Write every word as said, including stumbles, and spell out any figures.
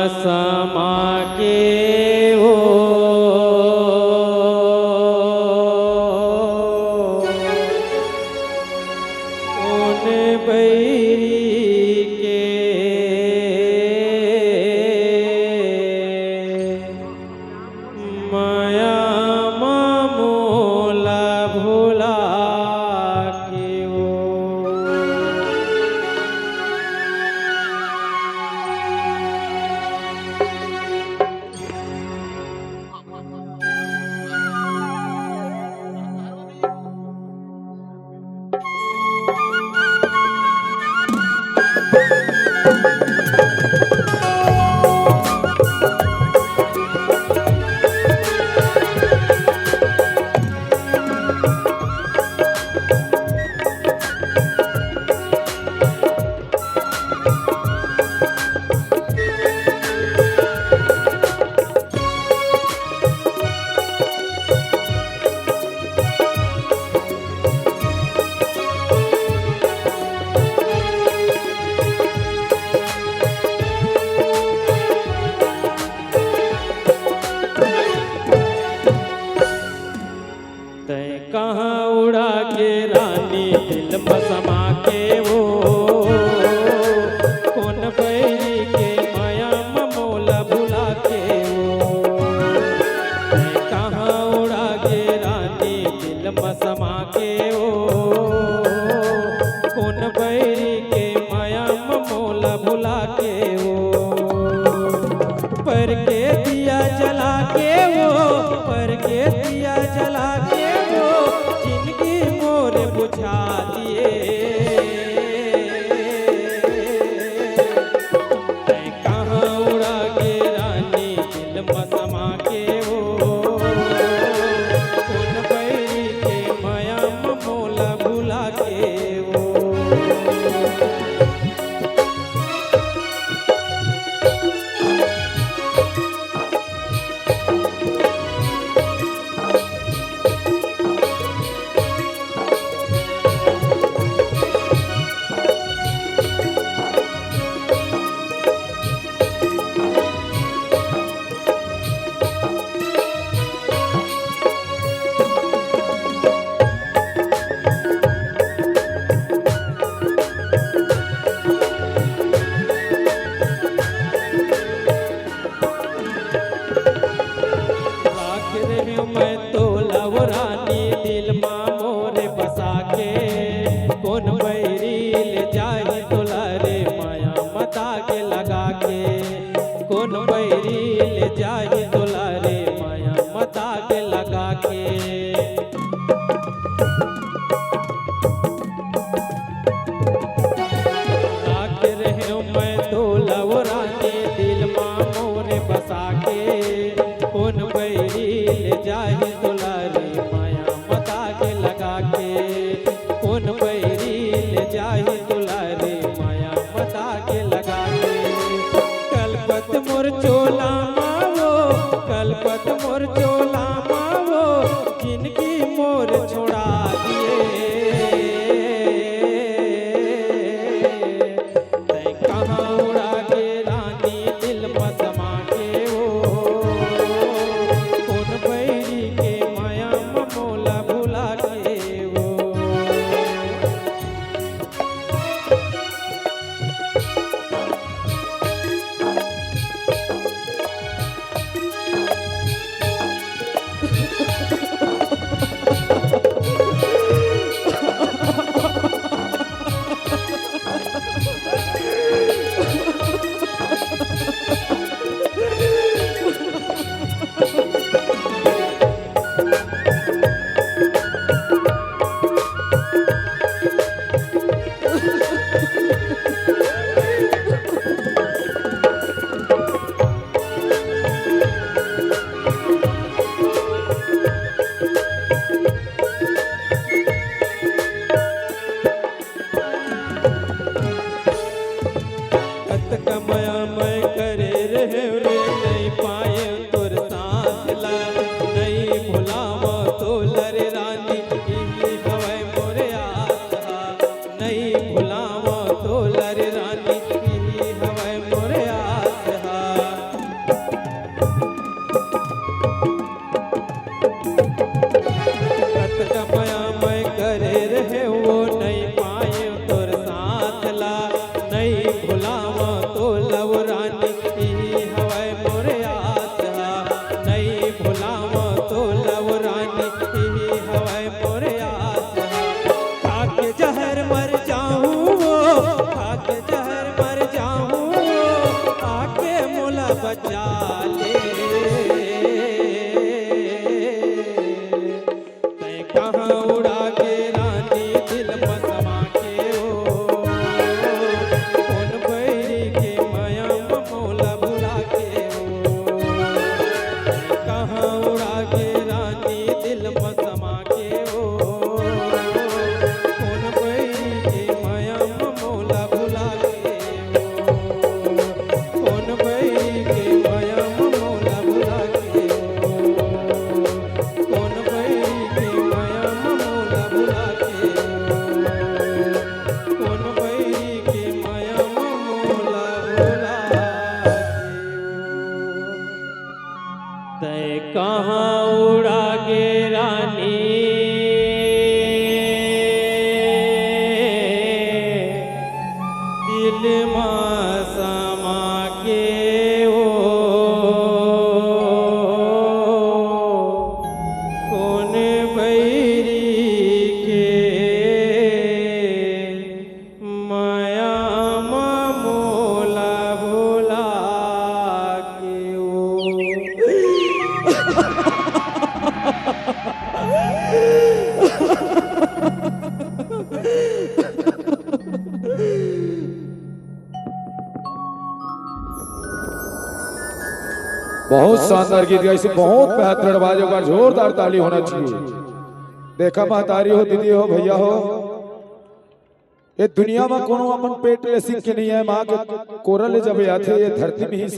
समा के ओ, कोन बैरी के मया म मोला भुला के ओ। तैं कहाँ उड़ा गे रानी दिल म समा के ओ, कोन बैरी के मया म मोला भुला के ओ। तैं कहाँ उड़ा गे रानी दिल म समा के ओ, कोन बैरी के मया म मोला भुला के ओ। पर के दिया जला के ओ, पर के दिया जला के ओ, जिनगी मोर बुझा दिए। तैं कहाँ उड़ा गे रानी दिल म समा के ओ, कोन बैरी के मया म मोला भुला के ओ। राख रेहेंव मैं तोला ओ रानी दिल मा मोरे बसा के, कोन बैरी ले जाही तोला रे मया म दाग लगा के, कोन बैरी ले जाही तोला रे मया म दाग लगा के। राख रेहेंव मैं तोला ओ रानी दिल मा मोरे बसा के, कोन बैरी ले जाही तोला रे मया म दाग लगा के, कोन बैरी ले जाही तोला रे मया म दाग लगा के। कलपत मोर चोला मा ओ, कलपत मोर चोला मा ओ, जिनगी मोर छोड़ा दिए। तैं कहाँ उड़ा गे रानी दिल म समा के ओ, कोन बैरी के मया म मोला भुला के ओ। दिल म समा के ओ, कोन बैरी के माया म मोला भुला के ओ। कहाँ उड़ा गे रानी दिल म समा के ओ, कोन बैरी के माया म मोला भुला के ओ। कोन बैरी के माया म मोला भुला के ओ। कोन बैरी के माया म मोला भुला के ओ। कोन बैरी के माया म मोला भुला के ओ। तैं कहाँ उड़ा गे रानी, दिल म समा के ओ, कोन बैरी के माया म मोला भुला के ओ। बहुत शानदार गीत गाइस, बहुत बेहतरीन आवाज, एक बार जोरदार ताली होना चाहिए। देखा महतारी हो, दीदी हो, भैया हो, ये दुनिया में कोनो अपन पेट ले सीख के नहीं है, माँ के कोरा ले जब आथे, ये धरती में ही सब